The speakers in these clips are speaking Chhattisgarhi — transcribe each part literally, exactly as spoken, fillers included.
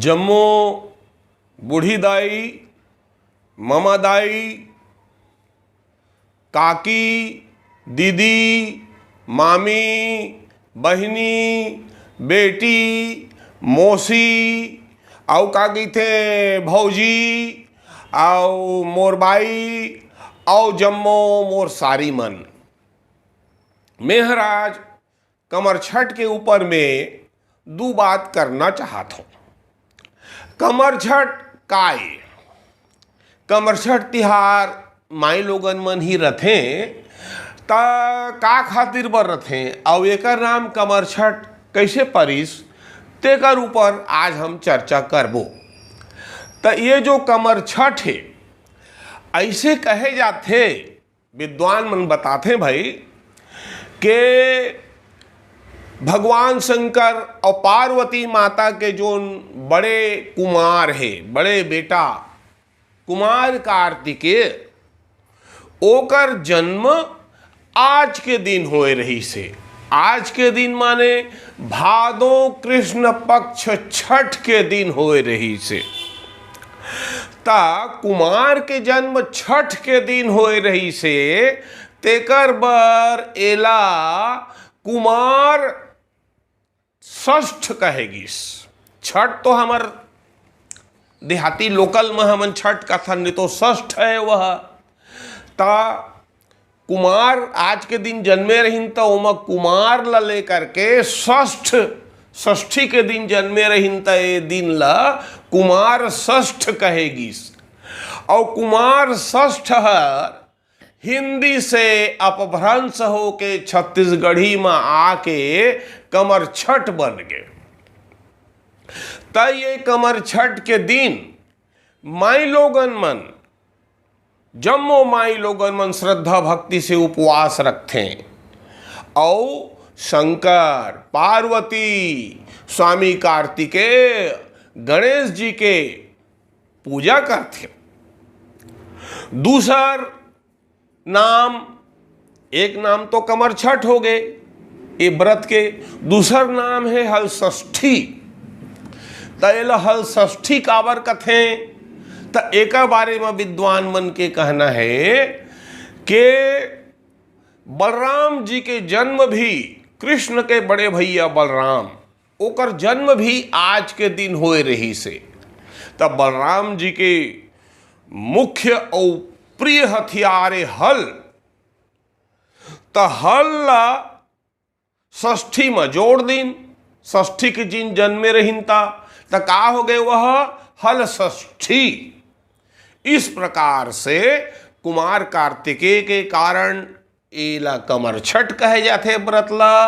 जम्मो बूढ़ी दाई, ममा दाई, काकी, दीदी, मामी, बहिनी, बेटी, मौसी, अउ का कहिथे, भौजी, अउ मोर बाई, अउ जम्मो मोर सारी मन। मैं हर आज कमरछठ के ऊपर में दू बात करना चाहत हूँ। कमरछठ का ए? कमरछठ तिहार माई लोगन मन ही रथे, त का खातिर बर रथे, अउ एकर नाम कमरछठ कइसे परिस, तेकर ऊपर आज हम चर्चा करबो। त ये जो कमरछठ हे, अइसे कहे जाथे, विद्वान मन बताथे भाई, के भगवान शंकर अउ पार्वती माता के जोन बड़े कुमार हे, बड़े बेटा कुमार कार्तिकेय, ओकर जन्म आज के दिन होए रहिस हे। आज के दिन माने भादो कृष्ण पक्ष छठ के दिन होए रहिस हे। त कुमार के जन्म छठ के दिन होए रहिस हे, तेकर बर एला कुमार षष्ठ कहे गिस। छठ तो हमर देहाती लोकल म हमन छठ कथन, नहीं तो षष्ठ हे वह। त कुमार आज के दिन जन्मे रहिन, त ओमा कुमार ल लेकर के षष्ठ, षष्ठी के दिन जन्मे रहिन, त ए दिन ल कुमार षष्ठ कहे गिस। अउ कुमार षष्ठ हर हिंदी से अपभ्रंश होके छत्तीसगढ़ी म आके कमरछठ बन गे। त ये कमरछठ के दिन माई लोगन मन, जम्मो माई लोगन मन श्रद्धा भक्ति से उपवास रखथें अउ शंकर, पार्वती, स्वामी कार्तिकेय, गणेश जी के पूजा करथें। दूसर नाम, एक नाम तो कमरछठ हो गे ए व्रत के, दूसर नाम हे हलषष्ठी। त एला हलषष्ठी काबर कथें? त एकर बारे म विद्वान मन के कहना हे के बलराम जी के जन्म भी, कृष्ण के बड़े भैया बलराम, ओकर जन्म भी आज के दिन होए रहिस हे। त बलराम जी के मुख्य अउ प्रिय हथियार ए हल, त हल ला षष्ठी म जोड़ दिन, षष्ठी के दिन जन्मे रहिन त, त का हो गे वह? हलषष्ठी। इस प्रकार से कुमार कार्तिकेय के कारण एला कमरछठ कहे जाथे व्रत ला,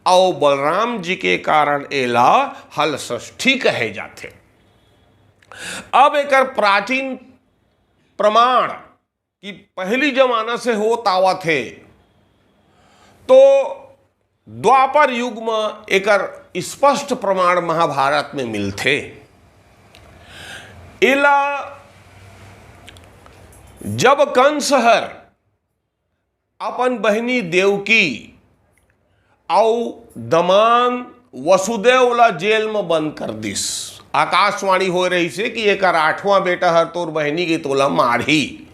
अउ बलराम जी के कारण एला हलषष्ठी कहे जाथे। अब एकर प्राचीन प्रमाण कि पहिली जमाना से होत आवत हे, तो द्वापर युग म एकर स्पष्ट प्रमाण महाभारत में मिलथे। एला जब कंस हर अपन बहिनी देवकी अउ दमांद वसुदेव ला जेल म बंद कर दिस। आकाशवाणी होए रहिस हे कि एकर आठवां बेटा हर तोर बहिनी के तोला मारही।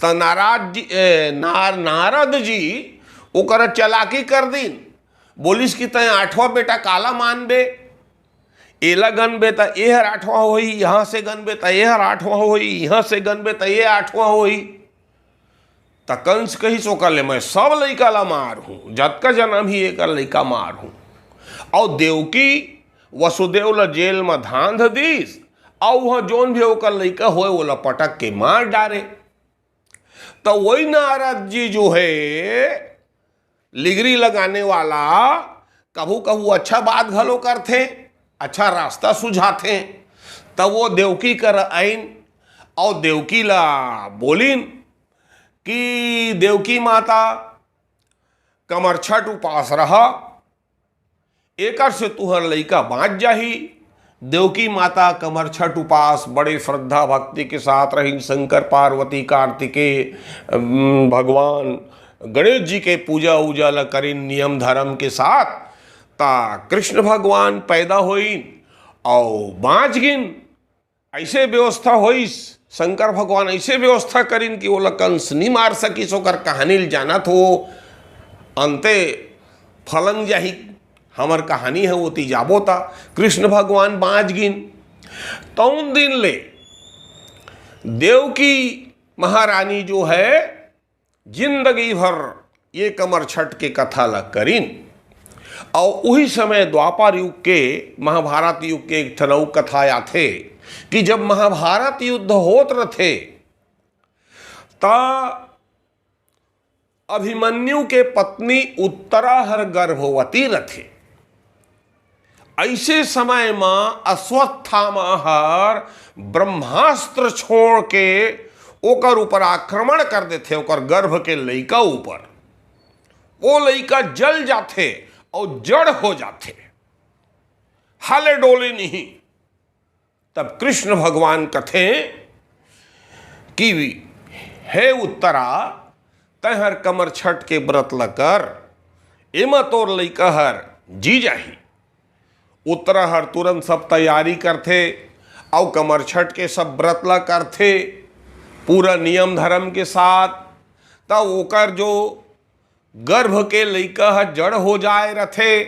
त नाराज जी, ए, नार-, नारद जी ओकर चालाकी कर दिन, बोलिस कि तैं आठवां बेटा काला मानबे? एला गनबे त एहर आठवां होही, इहां से गनबे त एहर आठवां होही, इहां से गनबे त ए आठवां होही। त कंस कहिस, "ओकर ले मैं सब लइका ला मारहूं, जतका जनम ही एकर लइका मारहूं।" अउ देवकी वसुदेव ला जेल म धांध दिस, अउ वह जोन भी ओकर लइका होए, ओला पटक के मार डारे। त वही नारद जी जो हे, लिगरी लगाने वाला, कभू कभू अच्छा बात घलो करथे, अच्छा रास्ता सुझाथे। तब वो देवकी कर आइन अउ देवकी ला बोलिन कि देवकी माता, कमरछठ उपास रहा, एकर से तुहर लइका बांच जाही। देवकी माता कमरछठ उपास बड़े श्रद्धा भक्ति के साथ रहिन। शंकर पार्वती कार्तिकेय, अम, भगवान गणेश जी के पूजा उजा ल करिन नियम धर्म के साथ। ता कृष्ण भगवान पैदा होइन अउ बाँच गिन। ऐसे व्यवस्था होइस, शंकर भगवान ऐसे व्यवस्था करिन कि ओला कंस नी मार सकिस। ओकर कहानी ल जानत हो, अंते फलंग जाही। हमर कहानी हे, ओती जाबो त कृष्ण भगवान बाँच गिन। तउन दिन ले देवकी महारानी जो है, जिंदगी भर ये कमर छठ के कथा ल करिन। अउ उही समय द्वापर युग के, महाभारत युग के एक ठन अउ कथा आथे कि जब महाभारत युद्ध होत रथे, त अभिमन्यु के पत्नी उत्तरा हर गर्भवती रथे। ऐसे समय म अश्वत्थामा हर ब्रह्मास्त्र छोड़ के ओकर ऊपर आक्रमण कर देथे, ओकर गर्भ के लइका ऊपर। वो लइका जल जाथे अउ जड़ हो जाथे, हाले डोले नहीं। तब कृष्ण भगवान कथे कि हे उत्तरा, तैं हर कमर छठ के व्रत ल कर, एमा तोर लइका हर जी जाही। उत्तरा हर तुरंत सब तैयारी करथे अउ कमर छठ के सब व्रत ल करथे, पूरा नियम धर्म के साथ। तब ओकर जो गर्भ के लइका ह जड़ हो जाए रथे,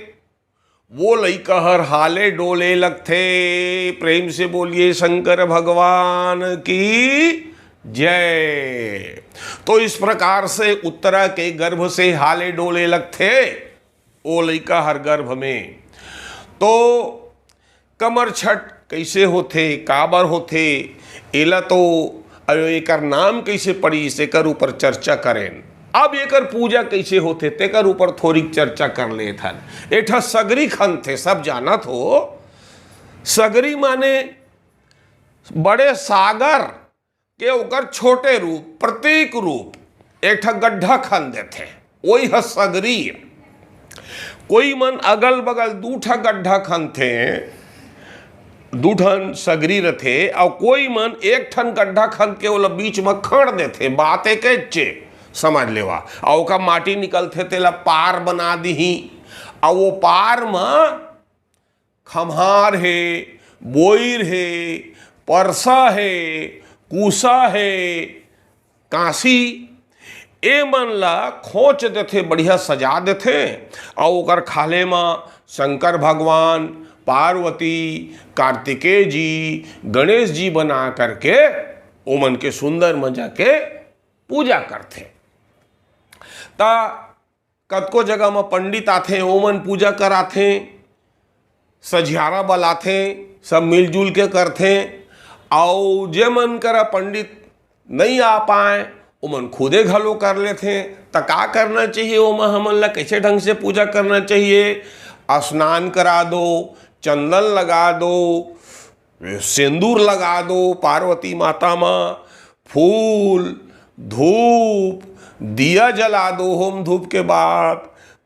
वो लइका हर हाले डोले लगथे। प्रेम से बोलिए शंकर भगवान की जय। तो इस प्रकार से उत्तरा के गर्भ से हाले डोले लगथे ओ लइका हर गर्भ में। तो कमर छठ कइसे होथे, काबर होथे, एला तो अउ एकर नाम कइसे पड़िस, एकर ऊपर चर्चा करेन। अब एकर पूजा कइसे होथे, तेकर ऊपर थोरिक चर्चा कर लेथन। एठा सगरी खनथे, सब जानत हो। सगरी माने बड़े सागर के ओकर छोटे रूप, प्रतीक रूप, एक ठा गड्ढा खन देथे, ओही ह सगरी। कोई मन अगल बगल दू ठा गड्ढा खनथे, दू ठन सगरी रथे, अउ कोई मन एक ठन गड्ढा खन के ओला बीच म खड़ देथे। बात एकेच ए, समझ लेवा। अउ ओकर माटी निकलथे, तेला पार बना दिही। अउ वो पार म खम्हार हे, बोइर हे, परसा हे, कूसा हे, कांसी, ए मन ला खोंच देथे, बढ़िया सजा देथे, अउ ओकर खाल्हे म शंकर भगवान, पार्वती, कार्तिकेय जी, गणेश जी बना करके ओमन के सुंदर मजा के पूजा करथे। त कतको जगह म पंडित आथे, ओमन पूजा कराथे, सझियारा बलाथे, सब मिलजुल के करथे। अउ जे मन करा पंडित नइ आ पाए, ओमन खुदे घलो कर लेथे। त का करना चाहिए, ओमा हमन ला कइसे ढंग से पूजा करना चाहिए? स्नान करा दो, चंदन लगा दो, सेंदूर लगा दो पार्वती माता म, फूल, धूप, दिया जला दो होम धूप के बाद,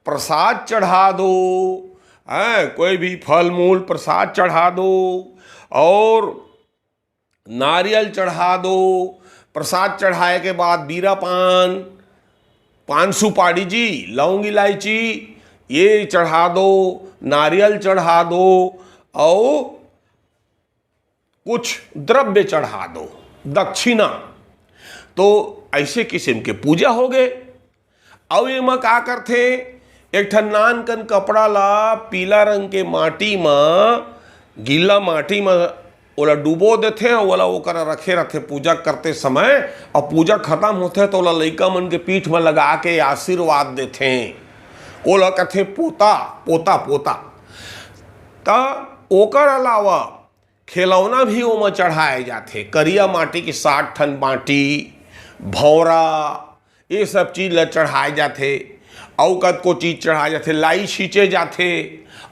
प्रसाद चढ़ा दो, हैं, कोई भी फल मूल प्रसाद चढ़ा दो अउ नारियल चढ़ा दो। प्रसाद चढ़ाए के बाद बीरा पान, पान सुपारी जी, लौंग इलायची, ये चढ़ा दो, नारियल चढ़ा दो अउ कुछ द्रव्य चढ़ा दो, दक्षिणा। तो ऐसे किसिम के पूजा होगे। अउ एमा का करथे, एक ठन नान कन कपड़ा ला पीला रंग के माटी म, गीला माटी म ओला डुबो देथे अउ ओला ओकरा रखे रथे पूजा करते समय। अउ पूजा खतम होथे त ओला लइका मन के पीठ म लगा के आशीर्वाद देथे। ओला कथे पोता, पोता, पोता। त ओकर अलावा खिलौना भी ओमा चढ़ाए जाथे। करिया माटी के सात ठन बांटी, भौंरा, ये सब चीज ल चढ़ाए जाथे। अउ कतको चीज चढ़ाए जाथे, लाई छींचे जाथे।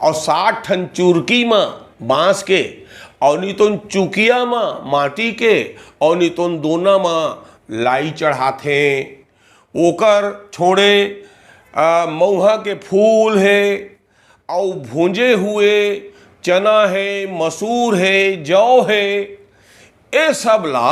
अउ सात ठन चुरकी म बांस के, अउ नितोन चुकिया म माटी के, अउ नितोन दोना म लाई चढ़ाथे। ओकर छोड़े, अ, मउहा के फूल हे, अउ भूंजे हुए चना हे, मसूर हे, जौ हे, ए सब ला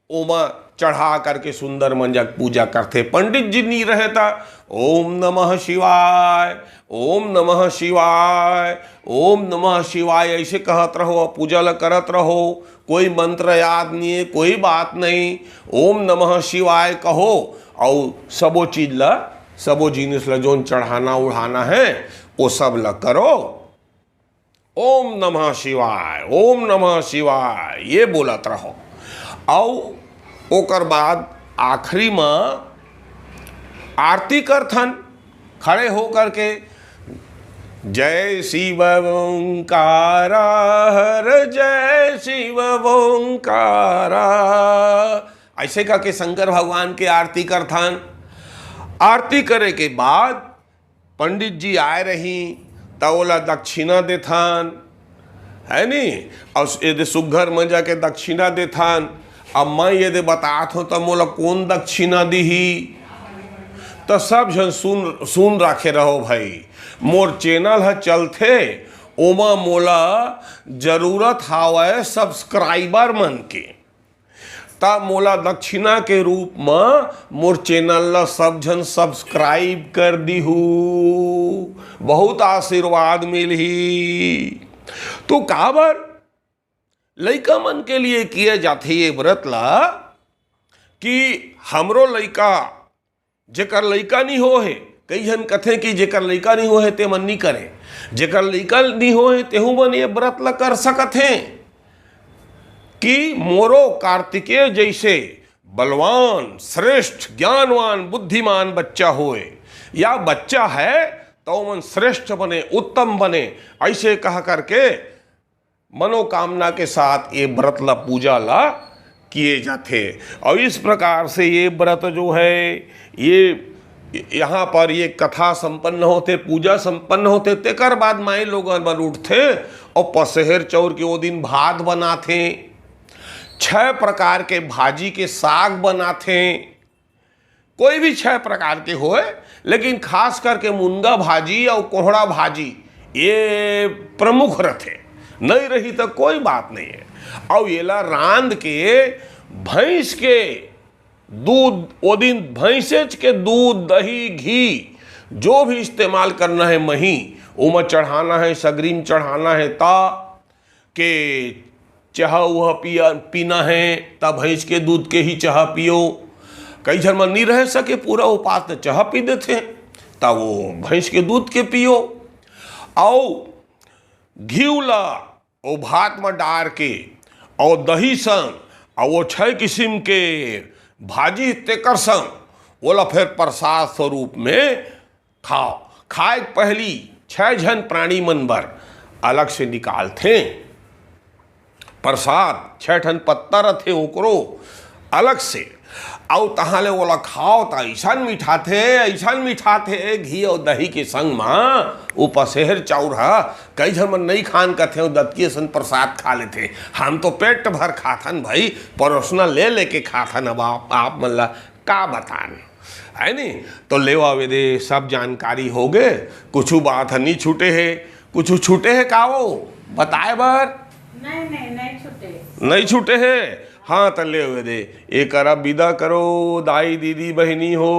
ओमा चढ़ा करके सुंदर मंजा के पूजा करथे। पंडित जी नी रहे त ओम नमः शिवाय, ओम नमः शिवाय, ओम नमः शिवाय ऐसे कहत रहो, पूजा ल करत रहो। कोई मंत्र याद नहीं है, कोई बात नहीं, ओम नमः शिवाय कहो। और सबो चीज ल, सबो जिनिस ल जोन चढ़ाना उढ़ाना है, वो सब ल करो। ओम नमः शिवाय, ओम नमः शिवाय, ये बोलत रहो। अउ ओकर बाद आखिरी म आरती करथन, खड़े होकर के, जय शिव ओंकारा, हर जय शिव ओंकारा, ऐसे करके शंकर भगवान के आरती करथन। आरती करे के बाद पंडित जी आए रही, त ओला दक्षिणा देथन, है नी? और यदि सुग्घर मंजा के दक्षिणा देथन, अब मैं यदि बतात हूँ, त मोला कौन दक्षिणा दिही? त सब झन सुन, सुन राखे रहो भाई, मोर चैनल ह चलथे, ओमा मोला जरूरत हावय सब्सक्राइबर मन के। त मोला दक्षिणा के रूप म मोर चैनल ल सब झन सब्सक्राइब कर दिहू, बहुत आशीर्वाद मिलही। तो काबर लइका मन के लिए किए जाथे ये व्रत ला, कि हमरो लइका, जेकर लइका नी हो हे, कई झन कथे कि जेकर लइका नी हो हे, ते मन नी करे। जेकर लइका नी हो हे, तेहू मन ये व्रत ल कर सकत हे कि मोरो कार्तिकेय जैसे बलवान, श्रेष्ठ, ज्ञानवान, बुद्धिमान बच्चा होए, या बच्चा है तो मन श्रेष्ठ बने, उत्तम बने, ऐसे कह करके मनोकामना के साथ ये व्रत ला, पूजा ला किए जाथे। और इस प्रकार से ये व्रत जो है, ये यहाँ पर ये कथा संपन्न होथे, पूजा संपन्न होथे, तेकर बाद माई लोगन मन उठथे और पसेहर चौर के वो दिन भात बनाथे, छह प्रकार के भाजी के साग बनाथे, कोई भी छह प्रकार के होए, लेकिन खास करके मुनगा भाजी और कोहड़ा भाजी ये प्रमुख रथे, नहीं रही तो कोई बात नहीं है। और येला रांध के भैंस के दूध, वो दिन भैंसेच के दूध, दही, घी जो भी इस्तेमाल करना है, मही ओमा चढ़ाना है, सगरी म चढ़ाना है, ता के चाह वह पिया, पीना है, त भैंस के दूध के ही चाह पियो। कई झन मन नी रह सके पूरा उपास, त चाह पी देथे, त वो भैंस के दूध के पियो। अउ घीव ला ओ भात म डार के, अउ दही संग, अउ वो छह किसिम के भाजी तेकर संग, ओला फेर प्रसाद स्वरूप में खाओ। खाए के पहली छह झन प्राणी मन बर अलग से निकालथे प्रसाद, छह ठन पत्ता रथे ओकरो अलग से, अउ तहाँ ले ओला खाओ त अइसन मिठाथे, अइसन मिठाथे, घी अउ दही के संग म उ पसेहर चाउर ह। कई झन मन नइ खान कथे, अउ दतकी असन प्रसाद खा लेथे। हम तो पेट भर खाथन भाई, परोसना ले लेके खाथन। अब आप, आप मन ला का बतान, है नी? तो लेवा वेदे सब जानकारी होगे। कुछु बात ह नी छूटे हे, कुछु छूटे हे का वो बताए बर? नहीं, नहीं, नहीं छूटे। नहीं छूटे हे? हाँ, त लेवा वेदे, ए करा विदा करो दाई दीदी बहिनी हो।